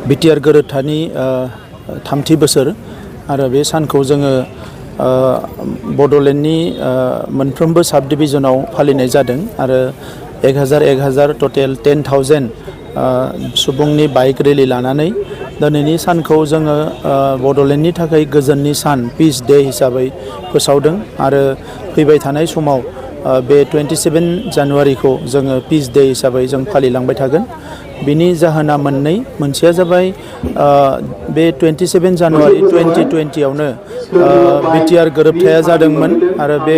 BTR गोरोबथानि थामथि बोसोर आरो बे सानखौ जोङो बड'लेण्डनि मोनफ्रोमबो साब डिभिजनाव फालिनाय जादों आरो 1000 टटेल 10,000 सुबुंनि बाइक रेलि लानानै दिनैनि सानखौ जोङो बड'लेण्डनि थाखाय गोजोननि सान पिस डे हिसाबै फोसावदों आरो फैबाय थानाय समाव बे 27 जानुवारिखौ जोङो पिस डे हिसाबै जों फालिलांबाय थागोन। बिनि जाहोना मोनसेया जाबाय बे 27 जानुवारि 2020आवनो बिटिआर गोरोबथाया जादोंमोन आरो बे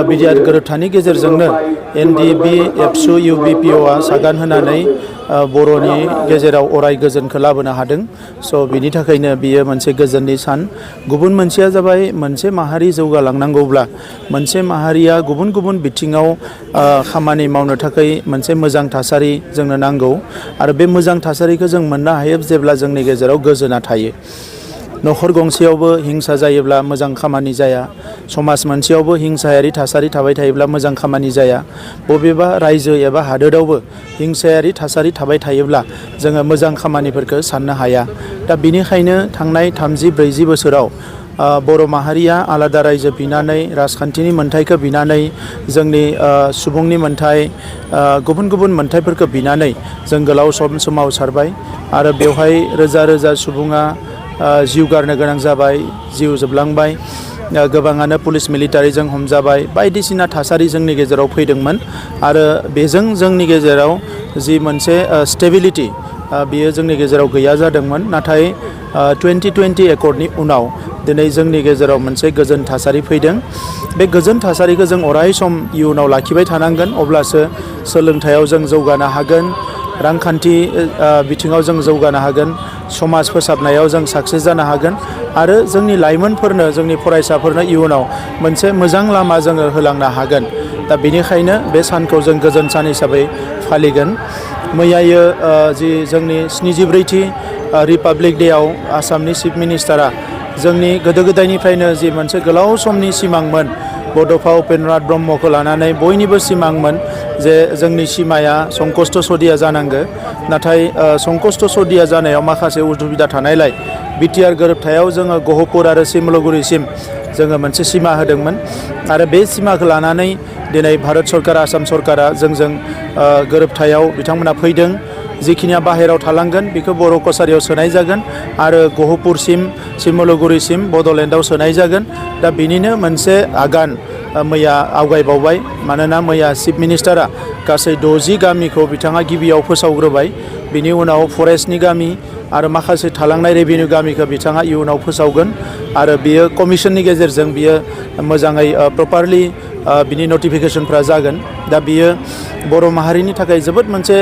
बिटिआर गोरोबथानि गेजेरजोंनो एनडिबि एबसु इउबिपिअआ सागान होनानै बर'नि गेजेराव अराय गोजोनखौ लाबोनो हादों। स' बिनि थाखायनो बियो मोनसे गोजोननि सान। गुबुन मोनसेया जाबाय मोनसे माहारि जौगालांनांगौब्ला मोनसे माहारिया गुबुन गुबुन बिथिङाव खामानि मावनो थाखाय मोनसे मोजां थासारि जोंनो नांगौ आरो बे मोजां थासारिखौ जों मोननो हायो जेब्ला जोंनि गेजेराव गोजोना थायो। न'खर गंसेयावबो हिंसा जायोब्ला मोजां खामानि जाया, समाज मोनसेयावबो हिंसायारि थासारि थाबाय थायोब्ला मोजां खामानि जाया, बबेबा रायजो एबा हादोरावबो हिंसायारि थासारि थाबाय थायोब्ला जोङो मोजां खामानिफोरखौ साननो हाया। दा बिनिखायनो थांनाय 30-40 बोसोराव बर' माहारिया आलादा रायजो बिनानै राजखान्थिनि मोन्थाइखौ बिनानै जोंनि सुबुंनि मोन्थाइ गुबुन गुबुन मोन्थाइफोरखौ बिनानै जों गोलाव सम सोमावसारबाय आरो बेवहाय रोजा रोजा सुबुङा जिउ गारनो गोनां जाबाय, जिउ जोबलांबाय, गोबाङानो पुलिस मिलिटारिजों हमजाबाय, बायदिसिना थासारि जोंनि गेजेराव फैदोंमोन आरो बेजों जोंनि गेजेराव जि मोनसे स्टेबिलिटि बियो जोंनि गेजेराव गैया जादोंमोन। नाथाय 2020 एकर्डनि उनाव दिनै जोंनि गेजेराव मोनसे गोजोन थासारि फैदों। बे गोजोन थासारिखौ जों अराय सम इयुनाव लाखिबाय थानांगोन, अब्लासो सोलोंथायाव जों जौगानो हागोन, रांखान्थि बिथिङाव जों जौगानो हागोन, समाज फोसाबनायाव जों साक्सेस जानो हागोन आरो जोंनि लाइमोनफोरनो जोंनि फरायसाफोरनो इयुनाव मोनसे मोजां लामा जोङो होलांनो हागोन। दा बेनिखायनो बे सानखौ जों गोजोन सान हिसाबै फालिगोन। मैयायो जि जोंनि 74थि रिपाब्लिक डेआव आसामनि चिफ मिनिस्टारा जोंनि गोदो गोदायनिफ्रायनो जि मोनसे गोलाव समनि सिमांमोन बड'फा उपेन्द्रनाथ ब्रह्मखौ लानानै बयनिबो सिमांमोन जे जोंनि सिमाया संकष्ट सदिया जानांगौ। नाथाय संकष्ट सदिया जानायाव माखासे उसुबिदा थानायलाय बिटिआर गोरोबथायाव जोङो गहपुर आरो सिमलुगुरिसिम जोङो मोनसे सिमा होदोंमोन आरो बे सिमाखौ लानानै दिनै भारत सरकार आसाम सरकारा जोंजों गोरोबथायाव बिथांमोना फैदों। जिखिनिया बाहेरायाव थालांगोन बेखौ बर' कसारियाव सोनाय जागोन आरो गहपुरसिम सिमलुगुरिसिम बड'लेण्डआव सोनाय जागोन। दा बिनिनो मोनसे आगान मैया आवगायबावबाय, मानोना मैया चिफ मिनिस्टारा गासै 60 गामिखौ बिथाङा गिबियाव फोसावग्रोबाय, बिनि उनाव फरेस्टनि गामि आरो माखासे थालांनाय रेभिनिउ गामिखौ बिथाङा इयुनाव फोसावगोन आरो बियो कमिसननि गेजेरजों बियो मोजाङै प्रपारलि बिनि नटिफिकेसनफ्रा जागोन। दा बियो बर' माहारिनि थाखाय जोबोद मोनसे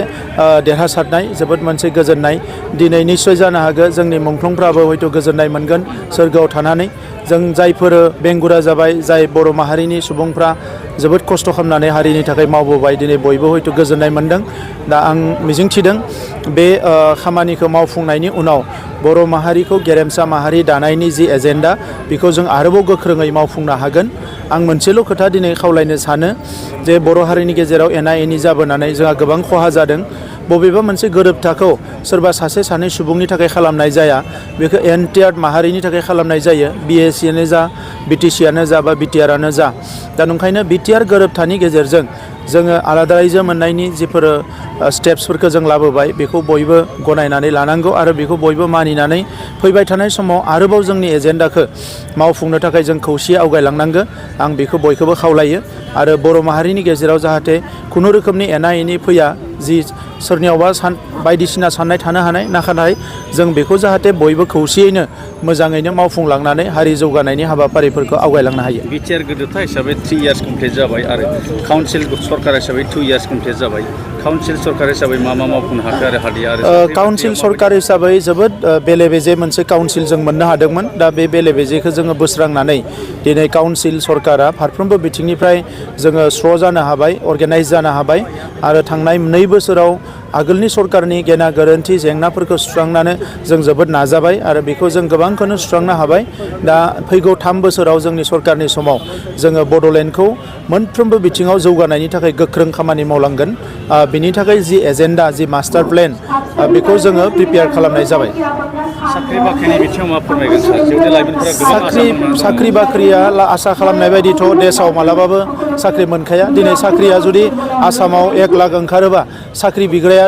देरहासारनाय, जोबोद मोनसे गोजोननाय। दिनै निस्सय जानो हागौ जोंनि मुंख्लंफ्राबो हयथ' गोजोननाय मोनगोन सोरगोआव थानानै। जों जायफोर बेंगुरा जाबाय, जाय बर' माहारिनि सुबुंफ्रा जोबोद खस्थ' खालामनानै हारिनि थाखाय मावबोबाय, दिनै बयबो हयथ' गोजोननाय मोनदों। दा आं मिजिंथिदों बे खामानिखौ मावफुंनायनि उनाव बर' माहारिखौ गेरेमसा माहारि दानायनि जि एजेन्डा बेखौ जों आरोबाव गोख्रोङै मावफुंनो हागोन। आं मोनसेल' खोथा दिनै खावलायनो सानो जे बर' हारिनि गेजेराव एना एनि जाबोनानै जोंहा गोबां खहा जादों। बबेबा मोनसे गोरोबथाखौ सोरबा सासे सानै सुबुंनि थाखाय खालामनाय जाया, बेखौ एन्टायार माहारिनि थाखाय खालामनाय जायो, बिएसिआनो जा, बिटिसिआनो जा बा बिटिआरआनो जा। दा नंखायनो बिटिआर गोरोबथानि गेजेरजों जोङो आलादा रायजो मोननायनि जिफोर स्टेप्सफोरखौ जों लाबोबाय बेखौ बयबो गनायनानै लानांगौ आरो बेखौ बयबो मानिनानै फैबाय थानाय समाव आरोबाव जोंनि एजेन्डाखौ मावफुंनो थाखाय जों खौसेयै आवगायलांनांगौ। आं बेखौ बयखौबो खावलायो आरो बर' माहारिनि गेजेराव जाहाथे खुनु रोखोमनि एना एनि फैया, जि सोरनियावबा बायदिसिना साननाय थानो हानाय, नाथाय जों बेखौ जाहाथे बयबो खौसेयैनो मोजाङैनो मावफुंलांनानै हारि जौगानायनि हाबाफारिफोरखौ आवगायलांनो हायो। बिटिआर गोरोबथा हिसाबै 3 इयार्स कमप्लिट जाबाय आरो काउन्सिल सरकार हिसाबै 2 इयार्स कमप्लिट जाबाय। काउन्सिल सरकार हिसाबै मा मावफुंनो हाखो आरो हारिया काउन्सिल सरकार हिसाबै जोबोद बेले बेजे मोनसे काउन्सिल जों मोननो हादोंमोन। दा बे बेले बेजेखौ जोङो बोस्रांनानै दिनै काउन्सिल सरकारा फारफ्रोमबो बिथिंनिफ्राय जोङो स्र' जानो हाबाय, अर्गेनाइज जानो हाबाय आरो थांनाय 2 बोसोराव आगोलनि सरकारनि गेना गोरोन्थि जेंनाफोरखौ सुस्रांनानै जों जोबोद नाजाबाय आरो बेखौ जों गोबांखौनो सुस्रांनो हाबाय। दा फैगौ 3 बोसोराव जोंनि सरकारनि समाव जोङो बड'लेण्डखौ मोनफ्रोमबो बिथिङाव जौगानायनि थाखाय गोख्रों खामानि मावलांगोन। बिनि थाखाय जि एजेन्डा जि मास्टार प्लेन बेखौ जोङो प्रिपेयार खालामनाय जाबाय। साख्रि बाख्रिनि बिथिङाव मा फोरमायगोन सार? जिहेतु लाइमोनफोरा गोबां आसा खालामनानै साख्रि बाख्रिया आसा खालामनाय बायदिथ' देशआव मालाबाबो साख्रि मोनखाया। दिनै साख्रिया जुदि आसामाव 1 लाख ओंखारोबा साख्रि बिग्राया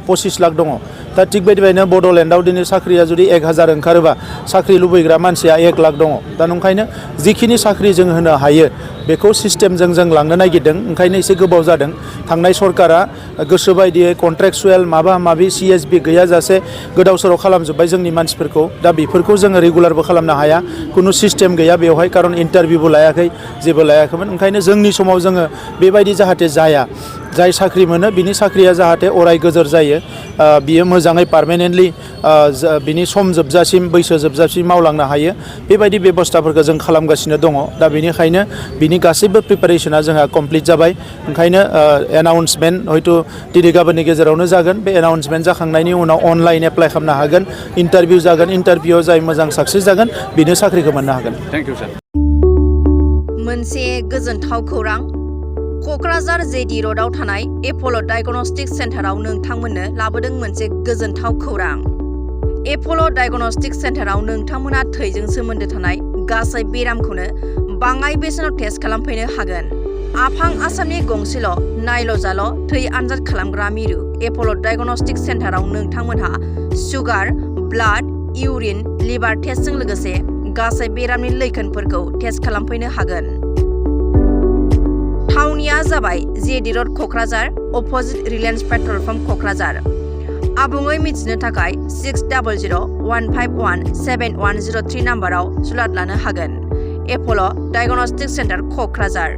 25 लाख दङ। दा थिग बेबायदिनो बड'लेण्डआव दिनै साख्रिया जुदि 1000 ओंखारोबा साख्रि लुबैग्रा मानसिया 1 लाख दङ। दा नंखायनो जिखिनि साख्रि जों होनो हायो बेखौ सिस्टेमजों जों लांनो नागिरदों। ओंखायनो एसे गोबाव जादों। थांनाय सरकारा गोसो बायदियै कन्ट्रेक्सुवेल माबा माबि CSB गैयाजासे गोदाव सोराव खालामजोब्बाय जोंनि मानसिफोरखौ। दा बेफोरखौ जोङो रेगुलारबो खालामनो हाया। खुनु सिस्टेम गैया बेवहाय, खारन इन्टारभिउबो लायाखै, जेबो लायाखैमोन। ओंखायनो जोंनि समाव जोङो बेबायदि जाहाथे जाया, जाय साख्रि मोनो बिनि साख्रिया जाहाथे अराय गोजोर जायो, बियो मोजाङै पार्मानेन्टलि बिनि सम जोबजासिम बैसो जोबजासिम मावलांनो हायो, बेबायदि बेबस्थाफोरखौ जों खालामगासिनो दङ। दा बेनिखायनो बिनि गासैबो प्रिपारेसना जोंहा कमप्लिट जाबाय। ओंखायनो एनाउन्समेन्ट हयथ' दिनै गाबोननि गेजेरावनो जागोन। बे एनाउन्समेन्ट जाखांनायनि उनाव अनलाइन एप्लाइ खालामनो हागोन, इन्टारभिउ जागोन, इन्टारभिउआव जाय मोजां साक्सेस जागोन बेनो साख्रिखौ मोननो हागोन। थेंक इउ सार। मोनसे गोजोनथाव खौरां। क'क्राझार JD र'डआव थानाय एपल' डायगनस्टिक सेन्टाराव नोंथांमोननो लाबोदों मोनसे गोजोनथाव खौरां। एपल' डायगनस्टिक सेन्टाराव नोंथांमोना थैजों सोमोन्दो थानाय गासै बेरामखौनो बाङाय बेसेनाव टेस्ट खालामफैनो हागोन। आफां आसामनि गंसेल' नायल'जाल' थै आनजाद खालामग्रा मिरु एपल' डायगनस्टिक सेन्टाराव नोंथांमोनहा सुगार, ब्लाड, इउरिन, लिभार टेस्टजों लोगोसे गासै बेरामनि लैखोनफोरखौ टेस्ट खालामफैनो हागोन। थावनिया जाबाय JD road Kokrajhar, opposite Reliance petrol pump Kokrajhar. आबुङै मिथिनो थाखाय 6001517103 नाम्बाराव सुलाद लानो हागोन। Apollo' diagnostic centre Kokrajhar.